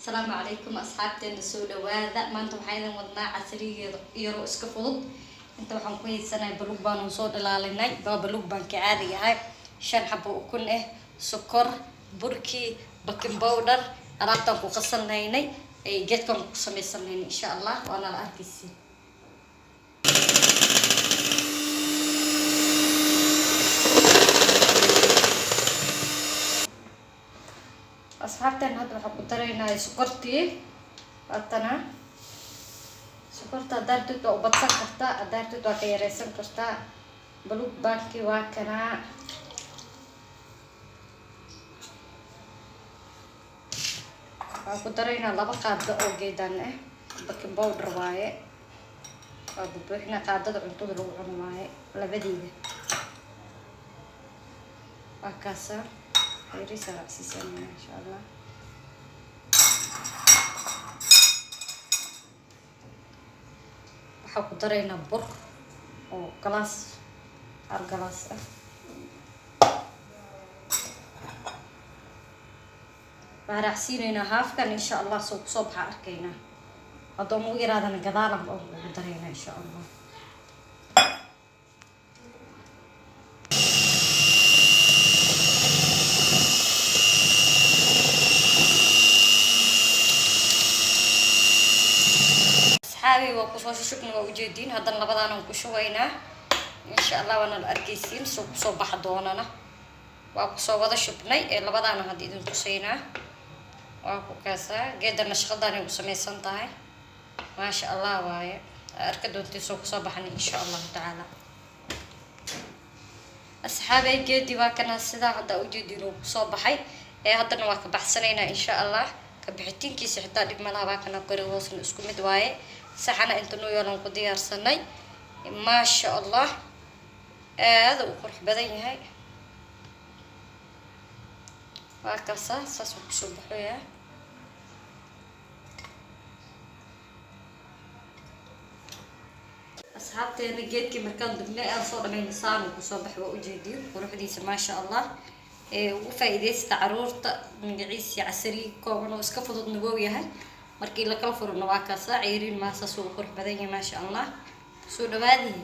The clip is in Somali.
Asalaamu calaykum asxaabteena, soo dhawaada. Maanta waxaan idin wadnaa casrigeeda iyaroo iska fudud. Inta waxaan ku haysanay baluug baanu soo dhalaalinay. Waa baluug baan ka caadi ahay, 5 xabo ukun ah, sokor, burkii, baking powder, alaabtaan ku qasanhaynay, geedkan ku samaysanhaynay. Insha Allah waana la arkaysiin. Asxaabteen, hadda waxaan ku daraynaa sokortii. Waatana sokorta, haddaartood waa u badsan kartaa, haddaartood waa ka yareysan kartaa. Baluug baankii waa kanaa. Waxaan ku daraynaa 2 qaado oo geedan ah, baking powder waaye. Waa bubuuxina, qaadada cuntada lagu cuno waaye labadeeda. Waa kaasa, yariisa raacsiisanayna insha Allah. Waxaan ku daraynaa bur oo galaas, hal galaas ah. Waxaan raacsiinaynaa haafkan insha Allah. Soo kusoo baxa arkaynaa. Haddoo nagu yaraadana gadaalan baan ugu daraynaa insha Allah. Asxaabi, waa kusoo shushubna, waa ujeediin. Haddana labadaanan ku shubaynaa insha Allah, waana la arkaysiin soo kusoo baxa doonana. Waa kusoo wada shubnay ee labadaana hadda idin tusaynaa. Waa ku kaasaa, geedana shaqadaanay u samaysan tahay, maasha Allah waaye. Arka doontii soo kusoo baxana insha Allahu tacaala. Asxaabay, geedii waa kana, sidaa hadda ujeediin uu kusoo baxay. Ee haddana waa ka baxsanaynaa insha Allah. Ka bixitaankiisa xitaa dhib malaha. Waa kana, kori hoosna isku mid waaye. Saxana inta noo yaalan ku diyaarsanay. Maasha Allah, aada u qurux badan yahay. Waa kaasa, saasuu kusoo baxoyaa. Asxaabteena, geedkii markaan dubnay aan soo dhamayna, saanuu kusoo bax. Waa ujeediyo quruxdiisa, maasha Allah. Ee ugu faa'iidaysta caruurta magaciisa. Casari kooban oo iska fududna wow yahay. Markii lakala furana waa kaasa, ceyriin maa, saasuu u qurux badan yahay, maasha Allah. Soo dhawaadihi.